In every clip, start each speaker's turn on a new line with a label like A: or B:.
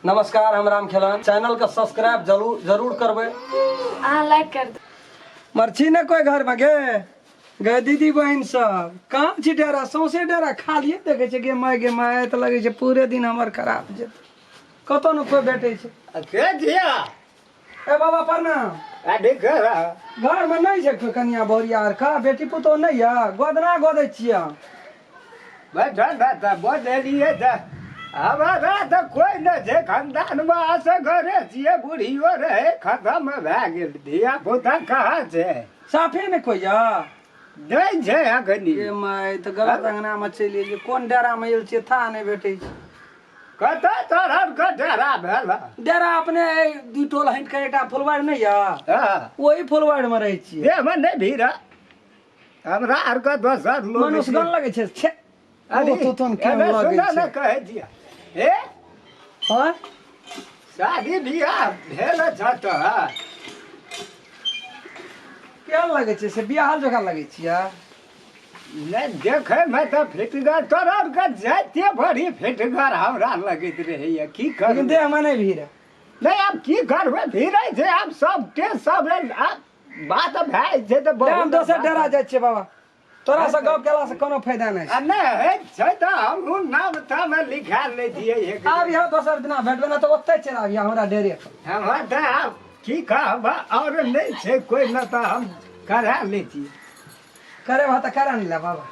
A: नमस्कार, हम राम खेलन। चैनल के सब्सक्राइब जरूर जरूर करबै।
B: अहाँ लाइक कर दो।
A: मरछी ने कोई घर में गे गे दीदी बहिन सब कहाँ छी? डेरा सौंसे डेरा खालिए देखै छै। गे माय, गे माय, तऽ लगै छै पूरे दिन हमर खराब जेतै। कतौ ने कोई भेटै छै।
C: के धिया?
A: ए बाबा, प्रणाम।
C: आ घर।
A: घर में नहीं छै कोई कनिया बहुरिया आर का बेटी पुतोह नहीं है? गोदना गोदै छियै हम।
C: बैठल तऽ बजलियै तऽ हमरा तऽ कोइ नहि छै खानदानमे, असगरे छियै। बुढ़ियो रहै, खतम भए गेल। धिया पुता कहाँ छै?
A: साफे ने कोई यऽ?
C: नहि छै अखनी।
A: गे माय, तऽ गलत अंगना में चलि एलियै। कोन डेरा में एल छियै, था नहि भेटै छै।
C: कतऽ तोहर के डेरा भेल?
A: डेरा अपने एहि दू टोल हटि कऽ एकटा फुलवारि नहि यऽ? ओहि फुलवारि में रहै छियै।
C: देहमे नहि भीड़, हमरा आरके दोसर लोग।
A: मनुष्यगण लगै छै छे।
C: अरे,
A: ओ तो केहन
C: एने
A: लगै
C: सुनऽ ने।
A: छै।
C: कहै छियै हे।
A: हँ।
C: शादी बियाह भेल छ तऽ?
A: केहन लगै छै से बियाहल जकाँ लगै छियै?
C: नहि, देखैमे तऽ फिटगर, तोरा आरके जाइते बड़ी फिटगर हमरा लगैत रहैया। की
A: लेकिन
C: करबै?
A: देहमे नहि भीड़।
C: नहि, आब की करबै, भीड़ै छै आब सबके सब। आब बात भए छै तऽ
A: हम
C: बहुत।
A: दोसर डेरा जाइ छियै बाबा, तोरा से गप केला से कोनो फायदा नहि
C: आ
A: छै।
C: नहि होइ छै तऽ हमहूँ नाम ताम लिखा लै छियै एक।
A: आब यहाँ दोसर दिना भेटबै ने तऽ ओतहि चलि आबियै हमरा डेरे पर।
C: हमरा तऽ आब की कहब, आओर नहि छै कोइ, नहि तऽ हम करा लै छियै।
A: करे भा तऽ करा ने ले बाबा।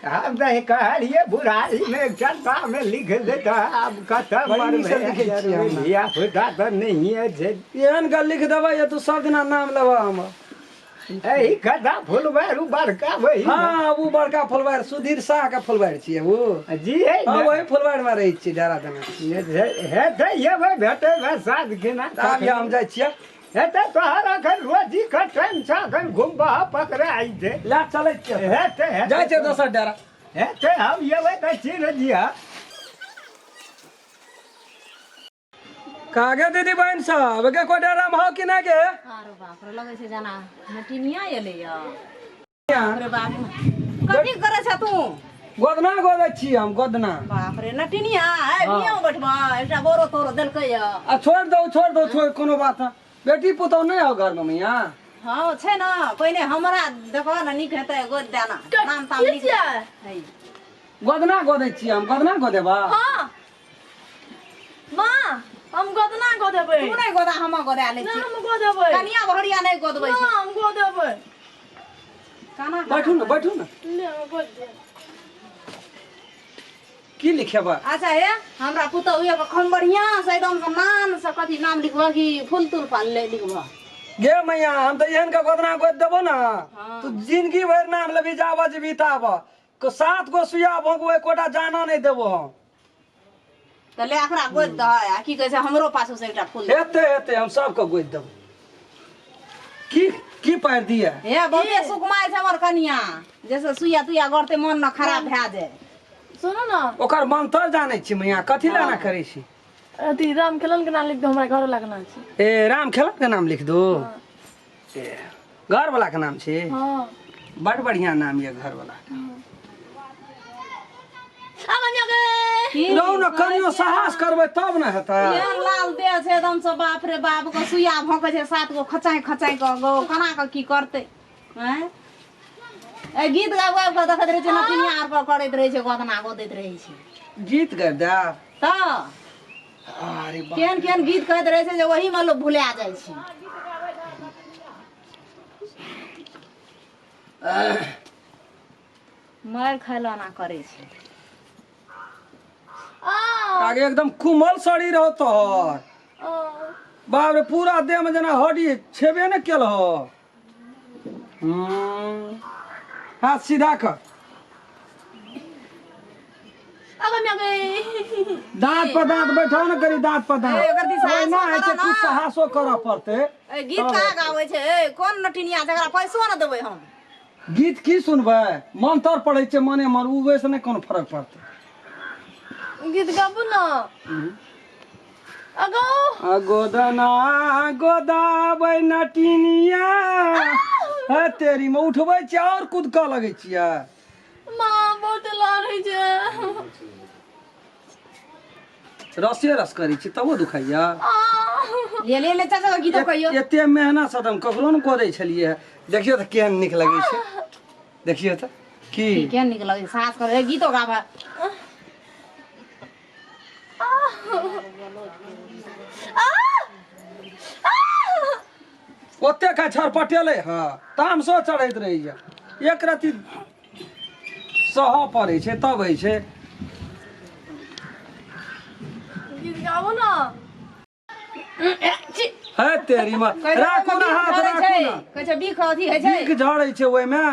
C: हम तऽ कहलियै बुढ़ारीमे चंदामे लिख देता। आब कतऽ
A: बड़ी नीक से
C: मरबै?
A: लिखै छियै हमरा।
C: धिया पुता तऽ नहिए छै।
A: एहन गल लिख देबै जे तू सब दिना नाम लेबह हमर।
C: एहि कथा फुलबारू बड़का वही?
A: हाँ, ओ बड़का फुलवारि, सुधीर शाह के फुलवारि छियै ओ।
C: जी है।
A: हाँ, वही फुलवारि में रहै छियै, डेरा देने।
C: हेतै, एबै भेटै साँझ खिना।
A: आब हम जाइ छियै।
C: हेतै, तोहर अखन रोजी के टाइम छै, अखन घुमबह पकड़े आइ छै।
A: लए चलै छियै।
C: हेतै, हेतै।
A: जाइ छियै दोसर डेरा।
C: हेतै, हम एबै तऽ चिन्ह दिअ।
A: कागे दीदी बहन सब गे, कोई डेरा में हो कि नहीं गे?
D: अरे बाप रे, लगै छै जेना नटिनिया एलै यऽ। अरे बाप, कथी करै छ तू?
A: गोदना गोदै छी हम, गोदना।
D: बाप रे, नटिनिया ए मियाँ बैठबा एकटा बोरो तोरो देलकै यऽ।
A: आ छोड़ दो, छोड़ दो, छोड़, कोनो बात ना। बेटी पुतोह नहीं हो घर में मैया?
D: हँ, छै ने। पहिने हमरा देखो ने, नीक हेतै गोद देना, नाम ताम लिख। है।
A: गोदना गोदै छी हम, गोदना गोदेबा।
B: हाँ माँ, हम गोदना गोदेबै।
D: तू नहि गोदा, हम गोदा लै
B: ना,
D: छी।
B: हम गोदेबै।
D: कनिया भरिया नहि गोदबै
B: ना,
D: छै।
B: हम गोदेबै।
D: केना?
A: बैठू ने, बैठू ने।
B: ले, हम गोद दे।
A: की लिखेबा?
D: अच्छा हे, हमरा पुतहु के खूब बढ़िया से एकदम से नाम से कथी नाम लिखबह कि फूल तूल पाल ले लिखबह?
A: गे मैया, हम तऽ एहन के गोदना गोद देबो ना, तू जिंदगी भरि नाम लेबी, जाबऽ जेबी ताबऽ को सात गो सुइया भोंकबो, एकोटा जाना नहीं देबो हम।
D: तऽ ले, एकरा गोद दह आ की कहै छै, हमरो पास से एकटा फूल।
A: हेतै, हेतै, हम सबके गोद देबो। की की पारि दिए?
D: हे, बहुते सुकुमार छै हमर कनिया, जैसे सुइया तुइया गड़ते मन न खराब भए जाय।
B: सुनू ने।
A: ओकर मंत्र जानै छी मैया, कथी लए एना करै छी?
B: अथी राम खेलन के नाम लिख दो, हमरा घर लगना छै।
A: ए, राम खेलन के नाम लिख दो। ए, घर वाला के नाम छै?
B: हाँ।
A: बड़ बढ़िया नाम ये घर वाला।
B: आ बनिया गे।
A: रहू ने, कनियो साहस करबै तब ने हेतै।
D: एहन लाल देह छै एकदम से, बाप रे बाप, के सुइया भोंकै छै सात गो खचाइ खचाइ कऽ गो, केना कऽ की करतै? आँय, ए गीत गाबि गाबि कऽ देखैत रहै छै, नटिनिया आर पर करैत रहै छै, गोदना गोदैत रहै छै।
A: गीत गाबि देब?
D: तऽ
A: अरे बाप।
D: केहन केहन गीत कहैत रहै छै जे ओहीमे लोक भुला जाइ छै। मारि खाय लए एना करै छै।
B: आ
A: आगे एकदम कोमल शरीर हो तोहर।
B: आ
A: बाप रे, पूरा देह में जेना हड्डी छेबे ने केल हो। हाथ सीधा कर।
B: आ बनिया गे।
A: दांत पर दांत बैठाओ ने, करी दांत पर दांत।
D: ए, ओकर दिशा
A: ओहिना होइ छै।
D: करऽ
A: कुछ
D: ना।
A: साहसो करऽ पड़तै।
D: ए, गीत कहाँ गाबै छै? ए, कोन नटिनिया छै? एकरा पैसो ने देबै हम।
A: गीत की सुनबै? मन तर पड़ै छै मने मन, उ से नहि कोनो फरक पड़तै।
B: गीत गाबू ने, अगो।
A: आ गोदना गोदाबै नटिनिया हे, तेरी में उठबै छियै और कुदकऽ लगै छियै।
B: माँ, बहुत लड़ै छै।
A: रसे रस करै छी तबो दुखाइया।
D: ले ले ले चाचा गीतो कहियो।
A: एते मेहनत से तऽ हम ककरो ने करै छलियै। देखियौ तऽ केहन नीक लगै छै, देखियौ तऽ की
D: केहन नीक लगै छै। सास करे गीतो गाबऽ।
A: ओते का छरपटेलै हँ, तामसो चढ़ैत रहैया, एक रति सहऽ पड़ै छै तब होइ छै।
B: गीत गाबू ना।
A: हे तेरी माँ, राखू ना हाथ, राखू ना।
D: कहै छै बीख अथी होइ छै,
A: बीख झड़ै छै ओहिमे।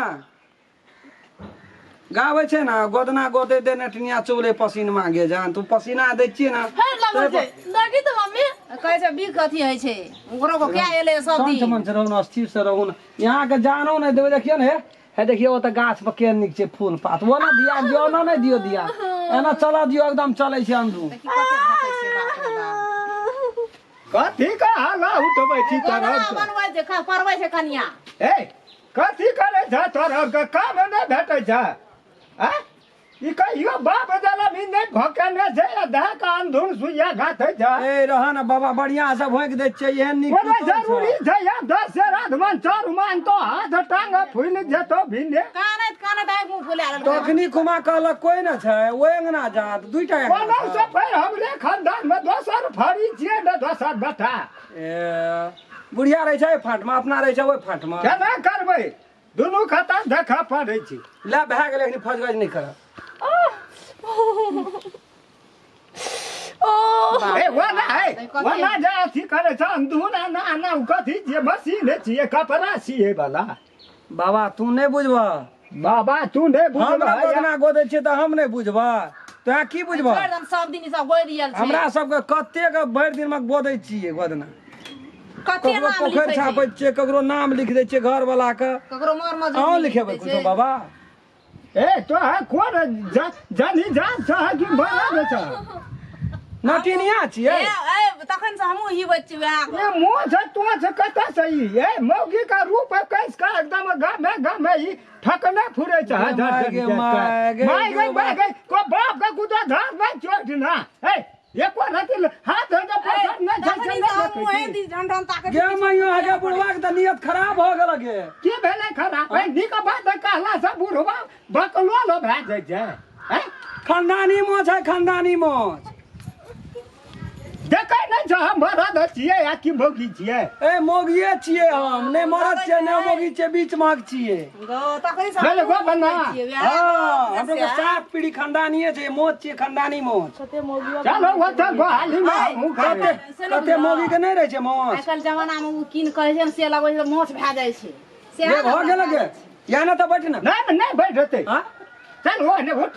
A: गाबै छै ने गोदना गोदे दे नटनिया चुगले पसीनमा गे जान, तू पसीना दै छियै ने।
B: हे लगै छै देखी तऽ मम्मी।
D: कहै छै बीख अथी होइ छै, ओकरो को क्या एलै सब
A: शांत
D: दिन।
A: मन से रहू ने, स्थिर से रहू ने, यहाँ के जानो नहि देबै। देखियौ ने, हे हे देखियौ ओतऽ गाछ पर केहन नीक छै फूल पात, ओ ने दिया दियौ ने, नहि दियौ दिया, एना चलऽ दियौ, एकदम चलै छै अंधू।
D: देखी कते भकै छै, बाप रे बाप।
C: कथी के हाला उठबै छी
D: गोदना
C: तोरा?
D: बनबै छै, पढ़बै छै कनिया।
C: ए कथी करै छ तोरा के? काम नहि भेटै छ? आँ, ई कहियो बाप जनम ई नहि भकेने छै, आ दए के अंधुन सुइया घातै छ।
A: ए रह ने बाबा, बढ़िया से भोंकि दै छियै, एहन नीक
C: कोनो
A: पुतहु छौ।
C: जरूरी छै? या 10 सेर अधमन चारू मान तो हाथ टांग फुलि जेतो भिने।
D: कानैत कानैत आँखि मुँह फुला लेलकै।
A: तखनी कुमा कहलक कोइ ने छै, ओहि अंगना जात दुइटा अंगना
C: कोनो
A: छै।
C: से फेर हमरे खानदान में दोसर फरी छियै ने, दोसर बेटा।
A: ए बुढ़िया रहै छै फाटमे, अपना रहै छै ओहि फाटमे।
C: केना करबै? दुनू खाता देखा पड़ै छै।
A: ले भए गेलै, एखनी फजगज नहि करब।
B: ओ
C: ए वना है वना जे अथी करै छै अंधुन ना ना, उ कथी छियै? मशीन छियै, कपड़ा सियै वाला।
A: बाबा तू नहि बुझबह।
C: बाबा तू नहि
A: हमरा
C: बुझबह।
A: गोदना गोदै छियै तऽ हम नहि बुझबह, तोरा की बुझबह?
D: छोड़ि दम, सब दिन ई सब गोदि गेल छै।
A: हमरा सबके कतेक भरि दिनमे गोदै छियै गोदना।
D: कते
A: ककरो
D: नाम
A: पोखरि
D: लिखै छै,
A: छापै छियै, ककरो नाम लिख दै छियै घरवला के,
D: ककरो मर मजदूरी
A: अहूँ
D: लिख
A: लिखेबै
D: दै
A: कुछो
D: छै।
A: बाबा?
C: ए तो है कोन जानी जान छ कि बना दे छ?
A: नटिनिया छियै।
D: ए ए तखन से हमहूँ ही बच्ची वएह।
C: ये मुँह छै तो छै कतऽ से ई? ए मौगी का रूप है कैस का एकदम गामे गामे ई ठकने फुरे छै।
A: गे माय गे माय गे
C: माय गे
A: गे
C: माय गे को बाप का गुदा धार में चोट ना। ए एको रति हाथ के पकड़ नै छै
D: तखन
C: से
D: ई
C: नहि
D: सब
C: देखै
D: मुँहे
C: छी।
D: दिस ढन ढन ताकै
A: गे
D: छै।
A: मैयो, आगे बुढ़वा के तऽ नियत खराब भऽ गेल गे।
C: की भेलै खराब? ए नीक बात कहला से बुढ़वा बकलोल भए जाइ छै। हैं?
A: खानदानी मोछ है, खानदानी मोछ।
C: देखै नहि छ हम मरद छियै आ कि मौगी छियै?
A: ए मौगिए छियै हम, नहि मरद छियै नहि मौगी छियै, बीच महक छियै।
D: गो तखन से
C: भेलै गो बन्ना।
A: हँ, हमरो के 7 पीढ़ी खानदानीये छै, मोछ छियै खानदानी मोछ।
B: कते मौगी
C: चलो ओतऽ गोहाली मे हमहूँ
A: कते
C: करबै।
A: कते मौगी के नहि रहै छै मोछ।
D: आइ काल्हि जमाना मे ओ कीन करै छै ने, से लगै छै मोछ भए जाइ छै से।
A: ये भऽ गेल गे, या ने तऽ बैठ ने।
C: नहि नहि बैठ हेतै।
A: हाँ?
C: चल ओ ने उठ,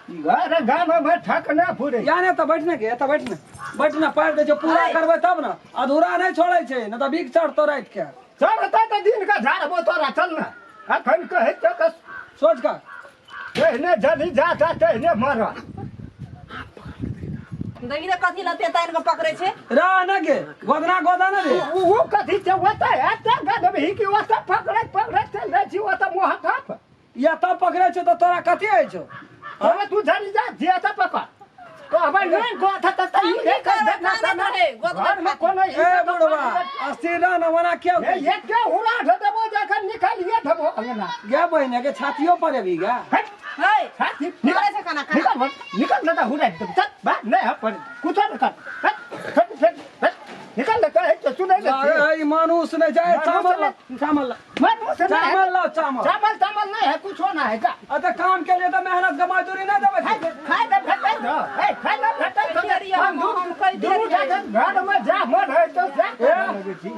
C: घर गाम मे ठकने फुरे।
A: या ने तऽ बैठ ने गे, एतऽ बैठ ने, बैठ ने, पारि दै छै पूरा करबै तब ने, अधूरा नहि छोड़ै छै, नहि तऽ बीख चढ़तौ राति के।
C: चल एतऽ तऽ दिन के झाड़बो तोरा, चल ने अखन कहै छौ तऽ।
A: सोच कऽ
C: तेहने जनी जाता तेहने मर।
D: देखी तऽ कथी लते तानि कऽ पकड़ै छै।
A: रह ने गे, गोदना गोदा ने रे।
C: ओ कथी छै ओतऽ एते गदबही कि ओतऽ पकड़ैत पकड़ैत चलि जाइ छी ओतऽ मुँह ठप
A: या तब पकड़ै छौ तऽ तोरा कथी होइ छौ?
C: अरे तू जनी जा जे एतऽ पकड़ कहबै नहि गोथ तऽ तऽ ई नहि कर देखना घरमे कोनो
A: ए बुढ़वा, अस्थिर रह ने, ओना किया?
C: ए एके उड़ा देबो जखन निकालिए देबो अंगना।
A: गे बहिने के छातियो पर अभी गे।
C: हट
D: है
C: छाती
D: पकड़ै छै खाना खाना।
C: निकल निकल न तऽ हुरा चल बा नहीं है पर कुछो न कर। हट हट हट हट निकल न कहै तो सुनै नहि
A: अरे
C: छी।
A: ई मानुस नहि छै।
C: मानुस
A: चावल
C: नहि।
A: लाओ, चावल लाओ,
C: मनुष्य नहीं है।
A: चावल लाओ, चावल।
C: चावल चावल नहीं है, कुछो ना है जा।
A: अतः काम के लिए तऽ मेहनत के मजदूरी नहि देबै।
C: खाय ले भेटै दो ए खाय ले भेटै दो।
D: हम हम कहि
C: दुनू
D: देलियै।
C: जगह घर में जा मन है तो जा।
A: ए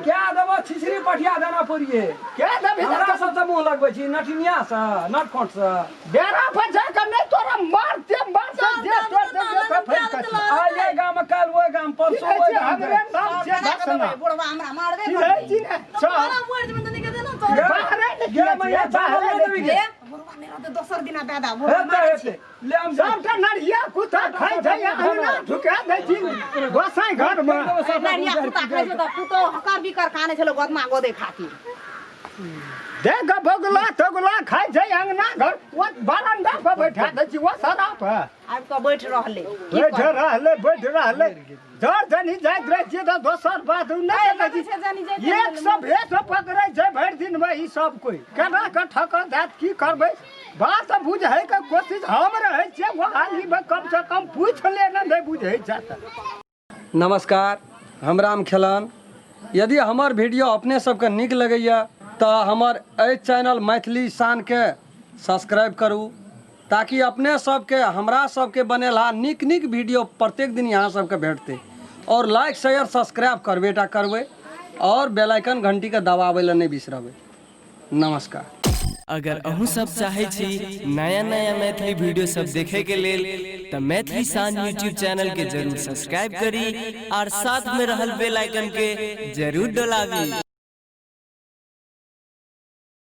A: क्या देबो? छिछरी पठिया देना पड़िए।
C: क्या देबही?
A: हमरा सबसँ मुँह लगबै छी नटिनिया सँ, नटखोट सँ?
C: डेरा पर जाकर नहीं तोरा मारते मारते जे तोड़ देबे तऽ फेर कथी?
A: आइ एहि गाम, काल्हि ओहि गाम, परसू
C: की कहै
A: ओहि
C: छै
A: गाम।
C: हमरे नाम छै
D: केना कऽ
C: दर्शना।
D: देबै? बुढ़वा हमरा मारबे
C: की
D: करतै।
C: रहै छी ने
B: तो बड़ा मर जेबै तऽ निके देना तो।
A: गे
C: बाहरे ने
A: गे मैया, चावल नहि देबही गे?
D: ए, बुढ़वा नहि रहतै दोसर दिना दए दे, बुढ़वा
A: हेतै
D: मारै छै।
A: हेतै, ले हम जाउ।
C: सबटा नरिया कुत्ता खाइ छै, अंगना ढुका दै छी गोसाई घर में।
D: नरिया कुत्ता खाइ छै तऽ पुतोह हकर बिकर कानै छलै गोदना गोदै खातिर।
C: देख बगुला तगुला खाइ छै अंगना घर ओ बरंडा पर बैठा दै छी ओ सरा पर
D: आबि कऽ बैठ रहलै की
C: बैठ
D: करबै?
C: रहलै बैठ रहलै जर जनी जाइत रहै छियै तऽ दोसर बात उ नहि
D: ए,
C: देखै
D: लगै छै जनी
C: छी
D: जाइत
C: एक सौ भेट पकड़ै छै भरि दिनमे ई सब कोइ केना कऽ ठकल जायत की करबै बात बुझैके कोशिश हम रहै छियै ओ हालीमे कमसँ कम पूछि लेने नहि बुझै छथि।
A: नमस्कार, हम राम खेलन। यदि हमर वीडियो अपने सबके नीक लगैया तऽ हमर एहि चैनल मैथिली शानके सब्सक्राइब करू ताकि अपने सबके हमरा सबके बनेलहा नीक नीक वीडियो प्रत्येक दिन यहाँ सबके भेटतै। और लाइक शेयर सब्सक्राइब करबे टा करबै और बेल आइकन घंटीके दबाबै लए नहि बिसरबै। नमस्कार।
E: अगर अहूँ सब चाहे छी नया नया मैथिली वीडियो सब देखे के लेल त मैथिली शान यूट्यूब चैनल के जरूर सब्सक्राइब करी और साथ में रहल बेल आइकन के जरूर दबाबी।